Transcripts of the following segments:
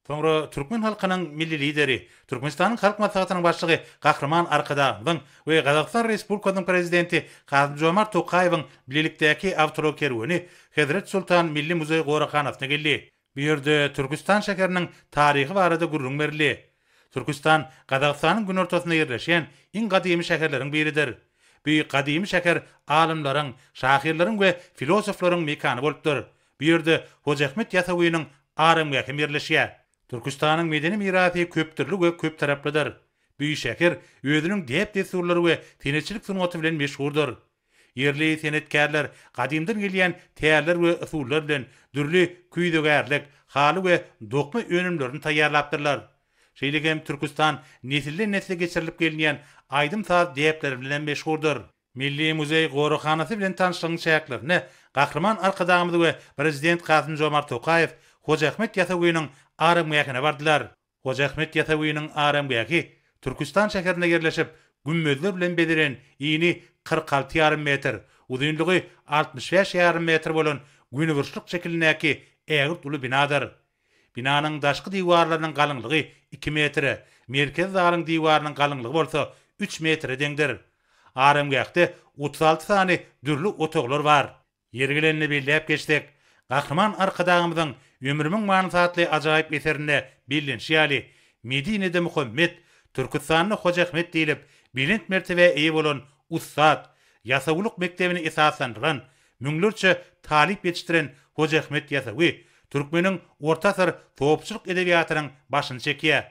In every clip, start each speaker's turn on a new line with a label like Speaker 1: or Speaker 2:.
Speaker 1: Soňra türkmen halkynyň Milli Lideri, Türkmenistanyň Halk Maslahatynyň Başlygy Gahryman Arkadagymyzyň we Gazagystan Respublikasynyň Prezidenti Kasym-Žomart Tokaýewiň bilelikdäki awtoulag kerweni Hezret Sultan Milli muzeý-goraghanasyna geldi. Bu ýerde Türküstan şäheriniň taryhy barada gürrüň berildi. Türküstan Gazagystanyň günortasynda ýerleşýän iň gadymy şäherleriň biridir. Bu gadymy şäher alymlaryň, şahyrlaryň we filosoflaryň mekany bolupdyr. Bu ýerde Hoja Ahmet Ýasawynyň aramgähi hem ýerleşýär. Türküstanyň medeni mirasy köpdürli we köptaraplydyr. Bu şäher özüniň däp-dessurlary we senetçilik sungaty bilen meşhurdyr. Ýerli senetkärler gadymdan gelýän tärler we usullar bilen dürli küýzegärlik, haly we dokma önümlerini taýýarlapdyrlar. Şeýle hem Türküstan nesilden-nesle geçirilip gelinýän aýdym-saz däpleri bilen hem meşhurdyr. Milli muzeý goraghanasy bilen tanyşlygyň çäklerinde Gahryman Arkadagymyz we Prezident Kasym-Žomart Tokaýew Hoja Ahmet Ýasawynyň aramgähine bardylar. Hoja Ahmet Ýasawynyň aramgähi Türküstan şäherinde ýerleşip, gümmezler bilen bezelen, ini 46 ýarym metr, uzynlygy 65 ýarym metr bolan gönüburçluk şekilindäki ägirt uly binadyr. Binanyň daşky diwarlarynyň galyňlygy iki metre, merkezi zalyň diwarynyň galyňlygy bolsa üç metre deňdir. Aramgähde 36 sany dürli otaglar bar. Ýeri gelende belläp geçsek, Gahryman Arkadagymyzyň Ömrümiň manysy atly ajaýyp eserinde bellenişi ýaly, Medinede Muhammet, Türküstanda Hoja Ahmet diýlip, belent mertebä eýe bolan ussat, ýasawulyk mekdebini esaslandyran, müňlerçe talyp ýetişdiren Hoja Ahmet Ýasawy türkmeniň orta asyr sopuçylyk edebiýatynyň başyny çekýär.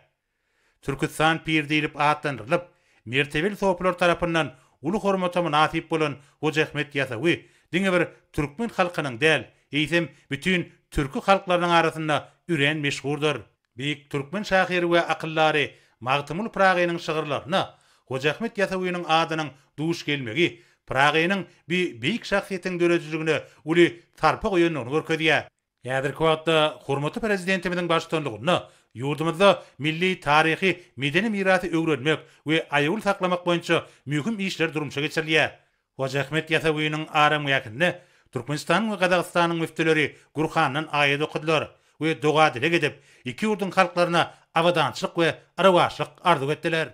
Speaker 1: Türküstan piri diýlip atlandyrylyp, mertebeli sopular tarapyndan uly hormata mynasyp bolan Hoja Ahmet Ýasawy diňe bir türkmen halkynyň däl, eýsem, bütin türki halklarynyň arasynda örän meşhurdyr. Beýik türkmen şahyry we akyldary Magtymguly Pyragynyň şygyrlarynda Hoja Ahmet Ýasawynyň adynyň duş gelmegi Pyragynyň bu beýik şahsyýetiň döredijiligine uly sarpa goýandygyny görkezýär. Häzirki wagtda hormatly Prezidentimiziň baştutanlygynda ýurdumyzda milli taryhy-medeni mirasy öwrenmek we aýawly saklamak boýunça möhüm işler durmuşa geçirilýär. Hoja Ahmet Ýasawynyň aramgähinde Türkmenistanyň we Gazagystanyň müftüleri Gurhandan aýat okadylar we doga-dileg edip, iki ýurduň halklaryna abadançylyk we rowaçlyk arzuw etdiler.